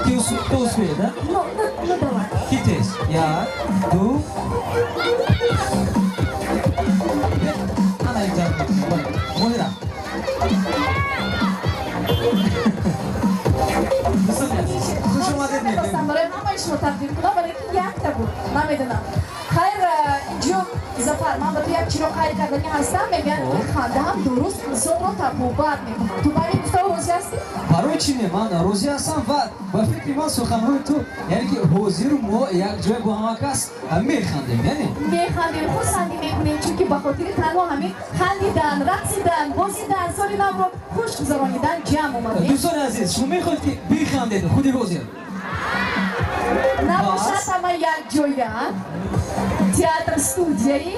Ки успеет, да? Ну, давай. Ки тез? Як, ду. Ана ин тараф мекунем. Моҳира. Дӯстони азиз, хуш омадед мегӯем. Мехостам барои ҳамаи шумо тақдим кунам, вале ки якта буд, намедонам. Хайр, инҷо, Зафар, ман ба ту як чиро қайд карданӣ ҳастам. Мегӯянд, ки ханда ҳам дуруст инсонро табобат мекунад. Ту ба ин гуфтаҳо розӣ ҳастӣ? Барои чӣ не, ман розӣ ҳастам ва ба фикри ман суханҳои ту, яъне ки ҳозир мо як ҷой бо ҳама кас механдем, яъне механдем, хурсандӣ мекунем, чунки ба хотири танҳо ҳамин хандидан, рақсидан, бозидан, соли навро хуш гузаронидан ҷамъ омадем. Дӯстони азиз, шумо мехоҳед, ки бихандед худи ҳозир? Набошад, ҳама якҷоя театр студияи